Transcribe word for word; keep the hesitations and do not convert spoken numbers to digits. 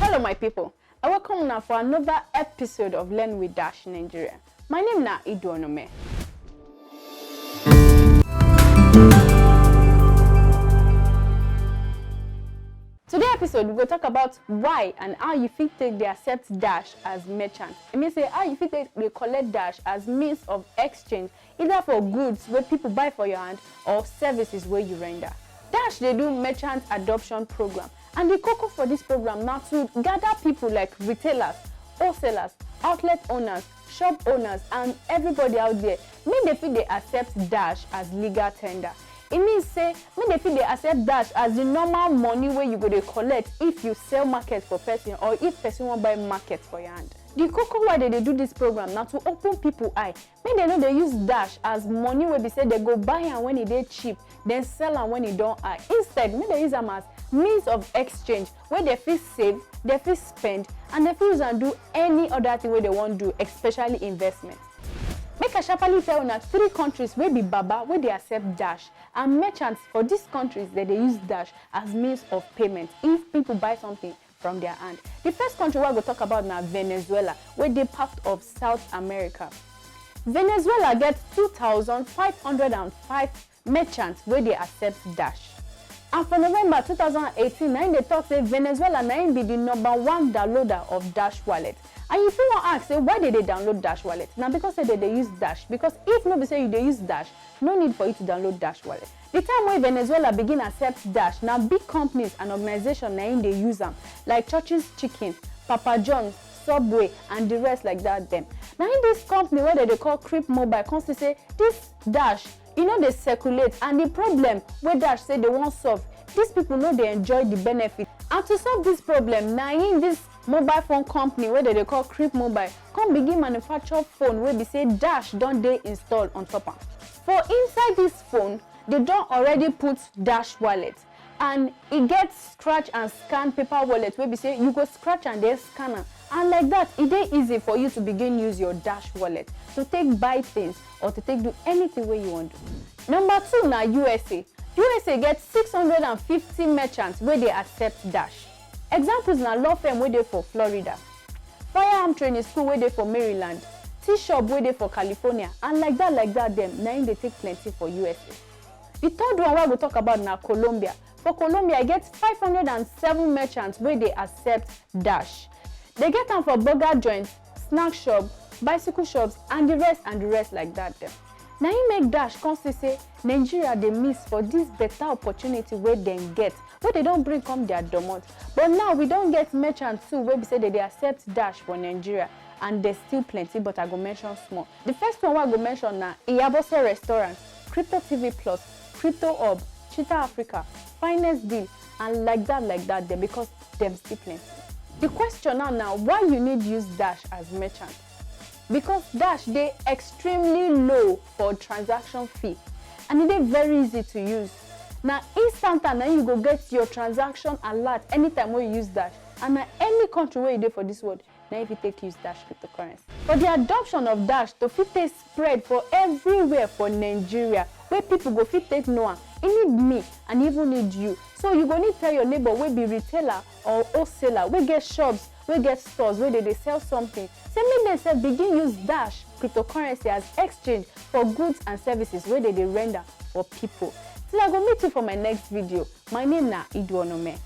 Hello, my people. I welcome now for another episode of Learn with Dash Nigeria. My name na Idu Onome. Today episode, we go talk about why and how you fit take dey accept dash as merchant. E mean say how you fit take dey collect dash as means of exchange, either for goods wey people buy for your hand or services wey you render. Dash dey do merchant adoption program, and the koko for this program na to gather people like retailers, wholesalers, outlet owners, shop owners, and everybody out there, make dem fit dey accept dash as legal tender. E mean say make dem fit dey accept dash as the normal money wey you go dey collect if you sell market for person or if person wan buy market for your hand. The koko why dem dey do this program na to open people eye, make dem no dey use dash as money wey be say dem go buy am when e dey cheap, then sell am when e don high. Instead, make dem use am as means of exchange wey dem fit save, dem fit spend, and dem fit use am do any other thing wey dem wan do, especially investment. Make I sharply tell una three countries wey be baba wey dey accept dash, and merchants for these countries dem dey use dash as means of payment if people buy something from their hand. The first country wey I go talk about na Venezuela, wey dey part of South America. Venezuela get two thousand five hundred and five merchants wey dey accept dash. And for November two thousand eighteen, na im dey talk say Venezuela na im be the number one downloader of dash wallet. And you fit wan ask say why dem dey download dash wallet? Na because say dem dey use dash. Because if no be say you dey use dash, no need for you to download dash wallet. The time wey Venezuela begin accept dash, na big companies and organization na im dey use am, like Church's Chicken, Papa John's, Subway, and the rest like that dem. Na im this company wey dem dey call Crip Mobile come see say this dash, e no dey circulate, and the problem wey dash say dem wan solve, these people no dey enjoy the benefit. And to solve this problem, na im this mobile phone company wey dem dey call Crip Mobile come begin manufacture phone wey be say dash don dey installed on top am. For inside this phone, dem don already put dash wallet, and e get scratch and scan paper wallet wey be say you go scratch and then scan am, and like that e dey easy for you to begin use your dash wallet to take buy things or to take do anything wey you wan do. Number two na U S A. U S A get six hundred and fifty merchants wey dey accept dash. Examples na law firm wey dey for Florida, firearm training school wey dey for Maryland, tea shop wey dey for California, and like that like that dem na im dey take plenty for U S A. The third one wey I go talk about na Colombia. For Colombia, e get five hundred and seven merchants wey dey accept dash. Dem get am for burger joints, snack shop, bicycle shops, and the rest and the rest like that dem. Na im make dash come see say Nigeria dey miss for this better opportunity wey dem get, wey dem don bring come their domot. But now we don get merchant too wey be say dem dey accept dash for Nigeria, and there's still plenty, but I go mention small. The first one wey I go mention na Iyabose Restaurant, Crypto T V Plus, Crypto Hub, Cheetah Africa, Finest Deal, and like that like that dem, because dem still plenty. The question now na why you need use dash as merchant? Because dash dey extremely low for transaction fee, and e dey very easy to use. Na instant na you go get your transaction alert anytime wey you use dash, and na any country wey you dey for this world na if you take use dash cryptocurrency. For the adoption of dash to fit take spread for everywhere for Nigeria, wey people go fit take know am, e need me and even need you. So you go need tell your neighbor wey be retailer or wholesaler, wey get shops, wey get stores, wey dey dey sell something, say make dem sef begin use dash cryptocurrency as exchange for goods and services wey dey dey render for people. Till I go meet you for my next video, my name na Idu Onome.